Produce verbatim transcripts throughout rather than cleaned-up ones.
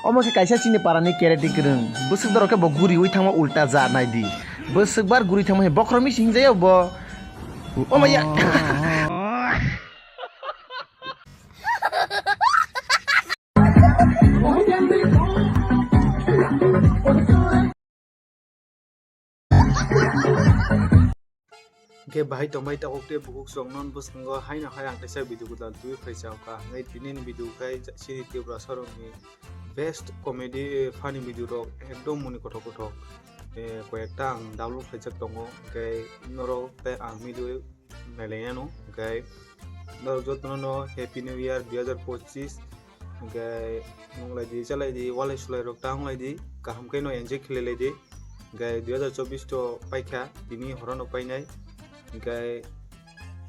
Omo khe kaisa chini parani karate kwrwng. Bwswk dorok khe bo guriwi thangma ulta ja nai di. Bwswk bar guri thangma he bokhorok misi hinjaio bo. Omo ya. Hwnkhe bahai tongbai tabuk tei bukhuk chwng non bwskango haino hai ang kaisa video gwdal twiwi phai chao ka hwnwi tini ni video khai chini Tripura sorokni best comedy funny video rok ekdom muni kothok kothok, eh, koyekta ang download khlaijak tongo hwnkhe norok tei ang miliwi nailainano hwnkhe norok jotono no happy new year dui hazar pochis. Hwnkhe nunglaidi chalaidi walai sulairok ta wnglaidi kaham khe no enjoy khlailaidi. Hwnkhe dui hazar chobbish to paikha tini horono painai. Hwnkhe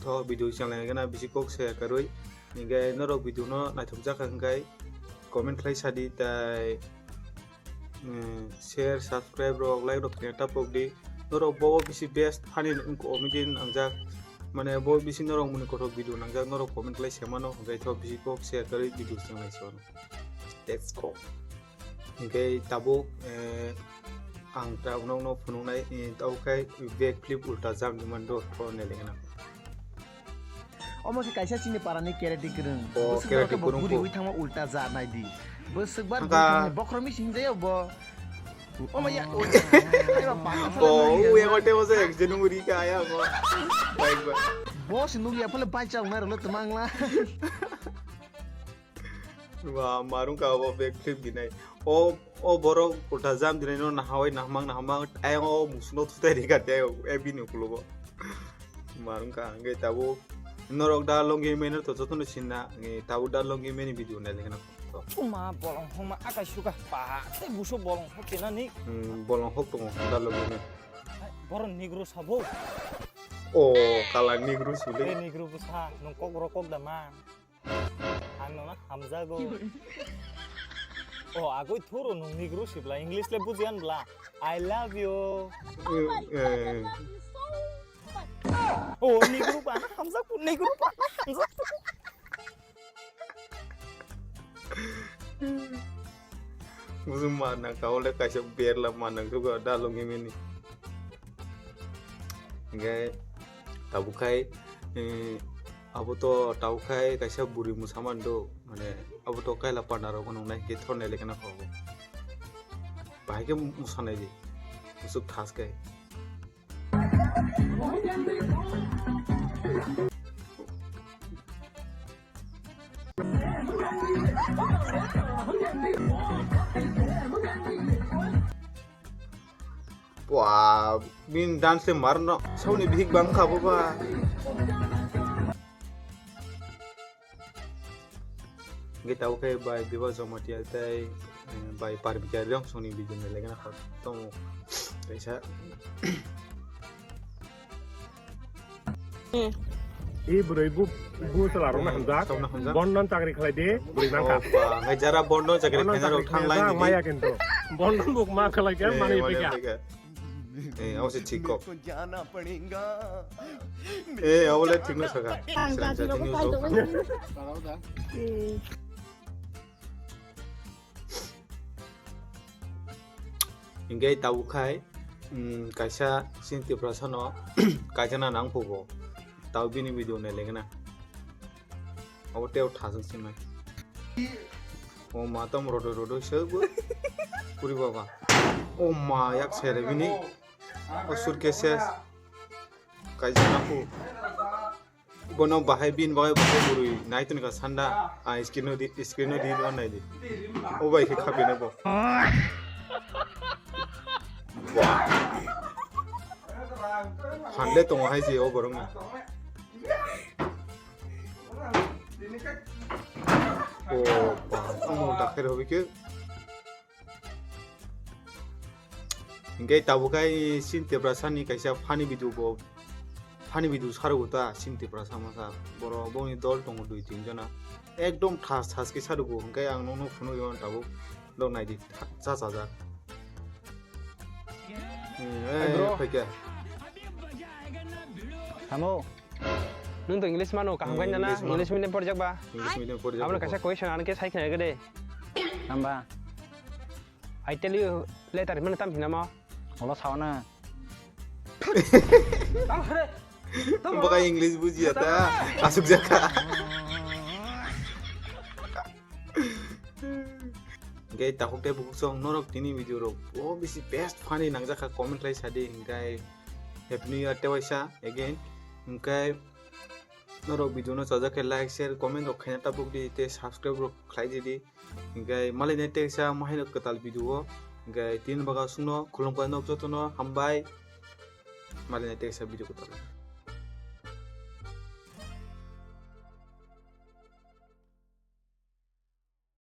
tho video channel gana bisi kok se karwi. Hwnkhe norok video no naithok jakha hwnkhe comment khlai sadi tai, mm, share, subscribe rok, like rok khe tapok di. Norok bo bisi best funny comedy nangjak. Mane bo bisi norok muni kothok video nangjak, norok comment khlai se mano, hwnkhe tho bisi kok share karwi video channel se mano. Let's go. Hwnkhe tabuk, eh, ang ta uno uno phunuknai, eh, tabuk khai back flip ulta jump di man do, pho ne lengena. Omo khe kaisa chini parani karate kwrwng. O, bwswk karate dorok khe bo kwrwng guriwi kho. Thangma ulta ja nai di. Bwswk bar thangka. Guri thangma bokhorok misi hinjaio bo. Omo ya. Aiba bang. O, u yang ote mo se, jenu muri ka aya mo. Baik ba. Bo se nugya phale bai chang nai rolo twmang la. Ba, marung ka bo back flip dinai. O, o borok ulta jump dinai no nahawai nahmang nahmang ayang o musuno thutai rika te e bini ukulogo. Marung ka hwnkhe tabuk norok da longi meno to jotono sinna, hwnkhe tabuk da longi meni video nai lekha na. Uma bolong homa akai suka pa tei buso bolong hok kena ni. Hmm, bolong hok tongo da longi men. Borok nigro sabo. O kala nigro sile. E nigro bwsa nung kok rok kok da man. Ang nono hamjago. Oh, agoi thuro nung nigru sibla, English le bujiyan bla. I love you. Eh, eh. Oh, nigru bana hamjak, nigru bana hamjak. Musu mana kau le kaisa berla mana juga dalung ini. Hingke tabuk khai, eh, abo to tabuk khai kaisa buri musaman do, mane abo to kaila panda rok nung nai hingke thor nai lekha na kho bo. Bahai khe musanai di, musuk thas khai. Wah, bini dance le mar no, sauni bihik bang kha bo ba. Hingke tabuk khe bai Biba Jamatia tei, eh, bai Parmita Reang songni video ni lekha na kho tong kaisa. I bwrwi bu, bu chwla rokno hamjak. Chwla rokno hamjak. Bondon chakri khlai di, bwrwi mangkha. Opa, hai jara bondon chakri khaina rok thang line di. Maya kintu. Bondon buk ma khlai khe mani pekya. Eh, abo se thik kok. Eh, abo le thik no saka. Srang sa thik no saka. Hingke tabuk khai, mm, kaisa chini Tiprasa no kaisa na nang phugo. Tau bini video nai lengna. Abo teo thajwk sinai. O ma tamo rodo rodo se bo. Puri baba. O ma yak sere bini. O suitcase ses. Kaisa na phu. Bono bahai bini bagwi bahai bwrwi nai tongkha sanda. Ang screen no di, screen no di, di nai di. O bai khe khapina bo. Hande tongo hai se o borok ni. O ba, omo dakhai rw khe. Hingke tabuk khai chini Tiprasa ni kaisa funny video bo, funny video sarugo ta chini Tiprasa masa. Borok boni dol tongo dui tin jona. Ekdom thas thas khe sarugo. Hingke ang nokno phunukgwi mano tabuk. Dok nai di, cha cha jak. Hmm, eh, bro. Phaikya. Tamo. Nung to English mano, kaham khai nana, English mano. English medium porjak ba? English medium porjak. Abono kaisa question ano khe sai khna gede. Hamba. I tell you later, himani tam hinamo. Olo sauna. Baka English bujiya ta. Asuk jaka. Gai takuk tei bukuk song norok tini video rok o bisi best funny nangjakha, comment lai sadi, gai Happy New Year tewaisa again. Gai norok video no chajak khe like, share, comment rok khaina tabuk di, tei subscribe rok khlai di di. Gai malai nai teisa mahaino kwtal video o. Gai tini baka sungno khulumkha nok jotono hambai. Malai nai teisa video kwtal.